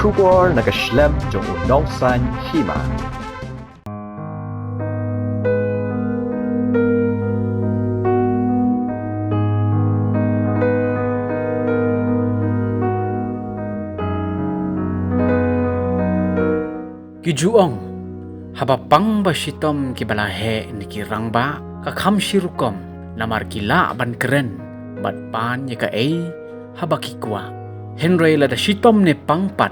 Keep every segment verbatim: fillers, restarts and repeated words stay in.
Khubor na ka shlem jong u Nongsaiñ Hima. Ki ju ong, haba pang ba shitom kiba la heh ne ki rangbah, ka kham shi rukom, namar ki lah ban kren bad pan ïa kaei haba ki kwah. Hynrei lada shitom ne pang pat,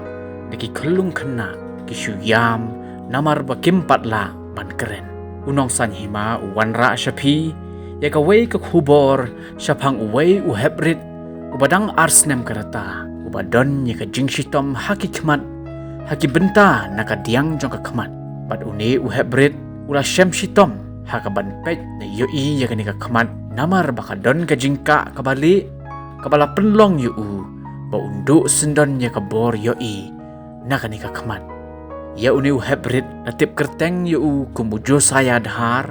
da ki khyllung khynnah ki shu ïam namar ba kim pat lah ban kren. U Nongsaiñ Hima u wanrah sha phi ïa kawei ka khubor shaphang uwei u heprit uba dang ar snem ka rta, uba don ïa ka jingshitom ha ki khmat, ha ki bynta na ka diang jong ka khmat. Bad une u heprit u la shem shitom ha kaban peit ne ïohi ïa kane ka khmat, namar ba ka don ka jingkah kaba lieh kaba la pynlong ïa u ba un duh syndon ïa ka bor ïohi na kane ka khmat. Ïa une u heprit la tip kyrteng ïa u kum u Josiah Dhar,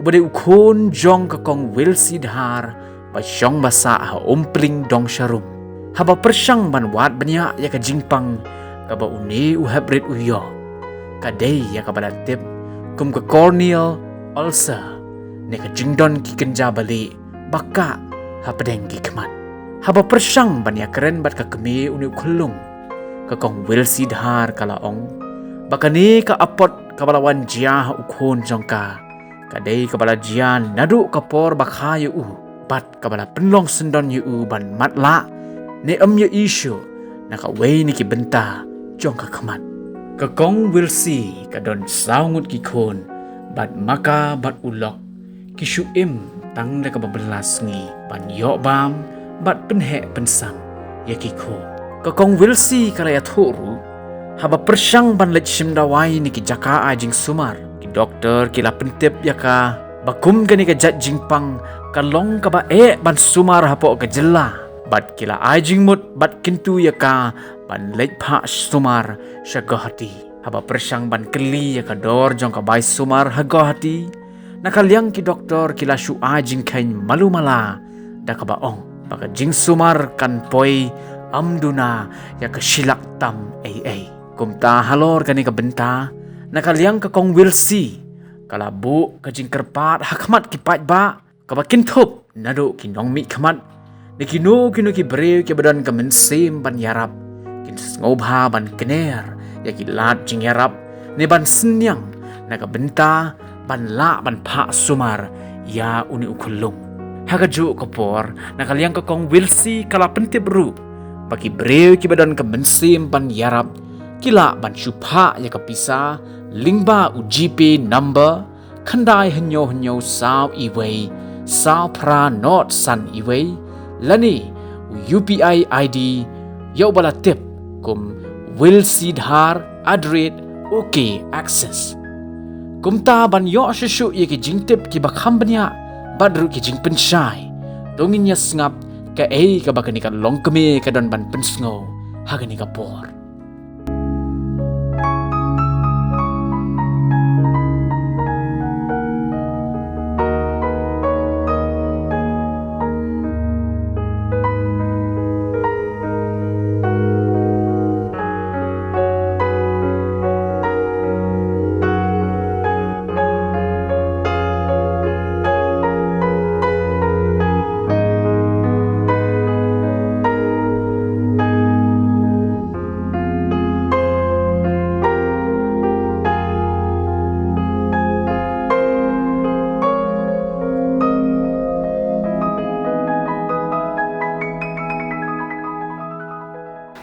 uba dei u khun jong ka Kong Wilsi Dhar, ba shong ba sah ha Umpling Dongsharum. Haba pyrshang ban wad bniah ïa ka jingpang kaba une u heprit u ïoh, ka dei ïa kaba la tip kum ka corneal ulcer, ne ka jingdon ki kynja ba lieh ba kah hapdeng ki khmat. Haba pyrshang ban ïakren bad ka kmie une u khyllung, ka Kong Wilsi Dhar ka la ong ba kane ka apot kaba la wan jia ha u khun jong ka, ka dei kaba la jia naduh ka por ba kha ïa u, bad kaba la pynlong syndon ïa u ban matlah ne ym ïohi shuh na kawei na ki bynta jong ka khmat. Ka Kong Wilsi ka don saw ngut ki khun, bad ma ka bad u lok ki shu im tang da kaba bylla sngi ban ïoh bam bad pynheh pynsam ïa ki khun. Ka Kong Wilsi ka la ïathuh ruh, haba pyrshang ban leit shim dawai na ki jaka ai jingsumar, ki doktor ki la pyntip ïa ka ba kum kane ka jait jingpang ka long kaba eh ban sumar hapoh ka jylla, bad ki la ai jingmut bad kyntu ïa ka ban leit phah sumar sha Guwahati. Haba pyrshang ban kylli ïa ka dor jong ka bai sumar ha Guwahati, na ka liang ki doktor ki la shu ai jingkheiñ malu mala da kaba ong ba ka jingsumar kan poi ym duna ïa ka shi lak tam ei ei. Kumta halor kane ka bynta, na ka liang ka Kong Wilsi ka la buh ka jingkyrpad ha khmat ki paidbah, kaba kynthup naduh ki nongmihkhmat ne kino kino ki briew kiba don ka mynsiem ban ïarap, kin sngewbha ban kner ïa ki lad jingïarap ne ban synñiang na ka bynta ban lah ban phah sumar ïa une u khyllung. Ha kajuh ka por, na ka liang ka Kong Wilsi ka la pyntip ruh ba ki briew kiba don ka mynsiem ban ïarap ki lah ban shu phah ïa ka pisa lyngba u GPay number khyndai hynñiew hynñiew saw iwei saw phra nod san iwei, lane u UPI ID ïa uba la tip kum Wilsi Dhar at the rate OK Axis. Kumta ban ïoh shuh shuh ïa ki jingtip kiba kham bniah bad ruh ki jingpynshai, to ngin ïa sngap kaei kaba kane ka longkmie ka don ban pynsngew ha kane ka por.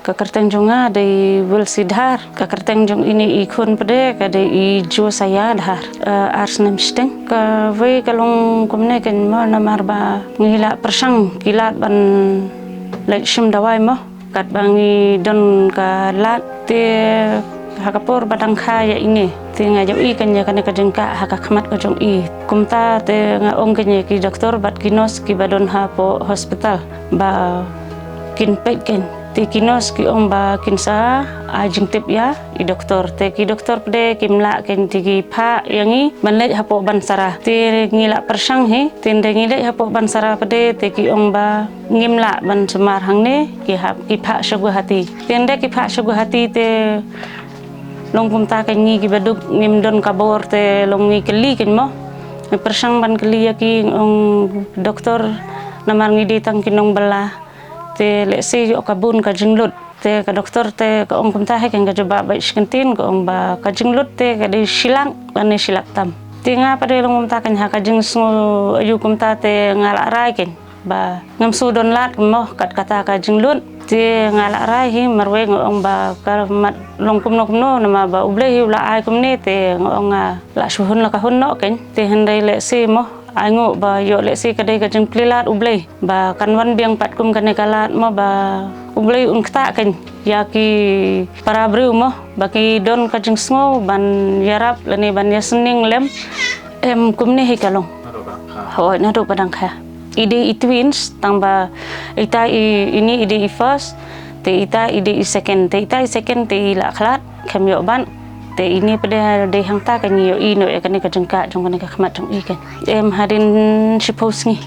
Ka kyrteng jong nga dei Wilsi Dhar. Ka kyrteng jong ine i khun pat de ka dei i Josiah Dhar. Eh, ar snem shiteng. Kawei ka long kumne kein mo, namar ba ngi la pyrshang ki lad ban leit shim dawai mo. Katba ngi don ka lad te ha ka por ba dang kha ïa ine, te nga ïohi kein ïa kane ka jingkah ha ka khmat ka jong i. Kumta te nga ong kein ïa ki doktor bad ki nurse kiba don hapoh hospital ba kin peit kein Te ki nurse ki ong ba kin sa ai jingtip ïa i doktor. Te ki doktor pat de kim lah, kin te ki phah ïa ngi ban leit hapoh Bansara. Te ngi la pyrshang hi, te ynda ngi leit hapoh Bansara pat de te ki ong ba ngim lah ban sumar hangne, ki hap, ki phah sha Guwahati. Te ynda ki phah sha Guwahati te long kumta, kan ngi kiba duk ngim don ka bor te long ngi kylli kan mo. Ngi pyrshang ban kylli ïa ki, ong doktor, namar ngi dei tang ki nongbylla. Te lehse ïoh ka bun ka jinglut. Te ka doktor te ka ong kumta hi, kan ka jubab bad shi kyntien, ka ong ba ka jinglut te ka dei shi lak lane shi lak tam. Te nga pat de long kumta kan, ha ka jingsngew aïu kumta te nga la rai kan ba ngam shu don lad mo kat kata ka jinglut. Te nga la rai hi, marwei nga ong ba ka mat long kumno kumno, namar ba U Blei hi u la ai kumne, te nga ong nga la shu hun la ka hun noh kan. Te hynrei lehse mo, ai nguh ba ïoh lehse ka dei ka jingplie lad U Blei ba kan wan biang pat kum kane ka lad mo, ba U Blei un ktah kan ïa ki para briew mo, ba ki don ka jingsngew ban ïarap lane ban ïasynning lem. Em, kumne hi ka long. Hooid, naduh ba dang kha. I dei i twins, tang ba ita i, ine i dei i first, te ita i dei i second, te ita i second te i la khlad, khlem ïoh ban. Te ine pat de dei hangta kan ïohi noh ïa kane ka jingkah jong kane ka khmat jong i kan. Em, hadien shiphew sngi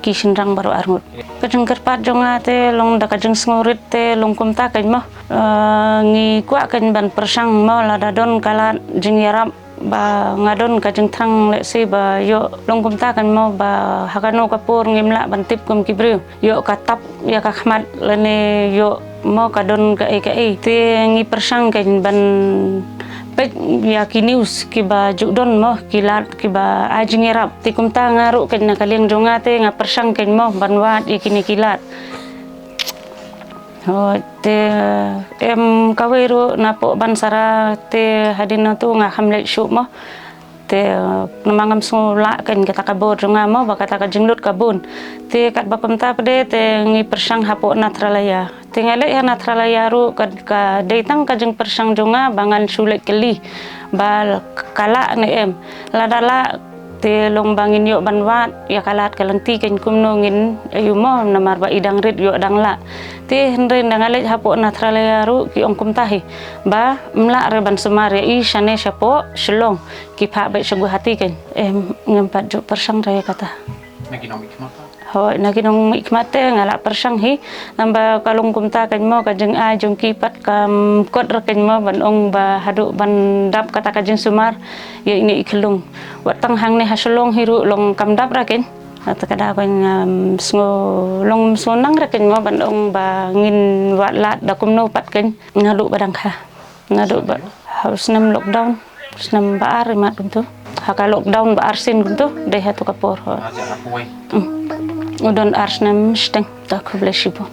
ki shynrang baroh arngut. Ka jingkyrpad jong nga te long da ka jingsngewrit te long kumta kan mo. Eh, ngi kwah kan ban pyrshang mo, lada don ka lad jingïarap ba nga don ka jingthrang lehse ba ïoh long kumta kan mo, ba ha kano ka por ngim lah ban tip kum ki briew, ïoh ka tap ïa ka khmat lane ïoh mo ka don kaei kaei. Te ngi pyrshang kan ban peit ïa ki news kiba ju don mo ki lad kiba ai jingïarap. Te kumta nga ruh kan na ka liang jong nga te nga pyrshang kan mo ban wad ïa kine ki lad. Hooid, te em kawei ruh napoh Bansara te hadien nangtu nga kham leit shuh mo. Te namar ngam sngew lah kan kata ka bor jong nga mo ba kata ka jinglut ka bun. Te katba kumta pat de te ngi pyrshang hapoh Nathralaya. Te nga leit ha Nathralaya ruh ka, ka dei tang ka jingpyrshang jong nga ba ngan shu leit kylli ba ka lah ne em. Lada lah te long ba ngin ïoh ban wad ïa ka lad ka lynti kan, kumno ngin ïoh mo, namar ba i dang rit ïoh dang lah. Te hynrei ynda nga leit hapoh Nathralaya ruh ki ong kumta hi ba ym lah re ban sumar ïa i shane shapoh Shillong, ki phah beit sha Guwahati kan. Em, ngam pat ju pyrshang re ïa kata. Na ki nongmihkhmat? Hooid, na ki nongmihkhmat te nga la pyrshang hi. Namar ka long kumta kan mo, ka jingai jong ki pat kam kot re kan mo ban ong ba haduh ban dap kata ka jingsumar ïa ine i khyllung. Wat tang hangne ha Shillong hi ruh long kam dap re kan. Kata ka daw kan ngam sngew, long sngew nang re kan mo ban ong ba ngin wad lad da kumno pat kan. Naduh ba dang kha. Naduh ba ha u snem lockdown, snem ba ar imat kumtu. Ha ka lockdown ba ar sien kumtu, dei hato ka por ho. Hmm. U don ar snem shiteng, ta khublei shibun.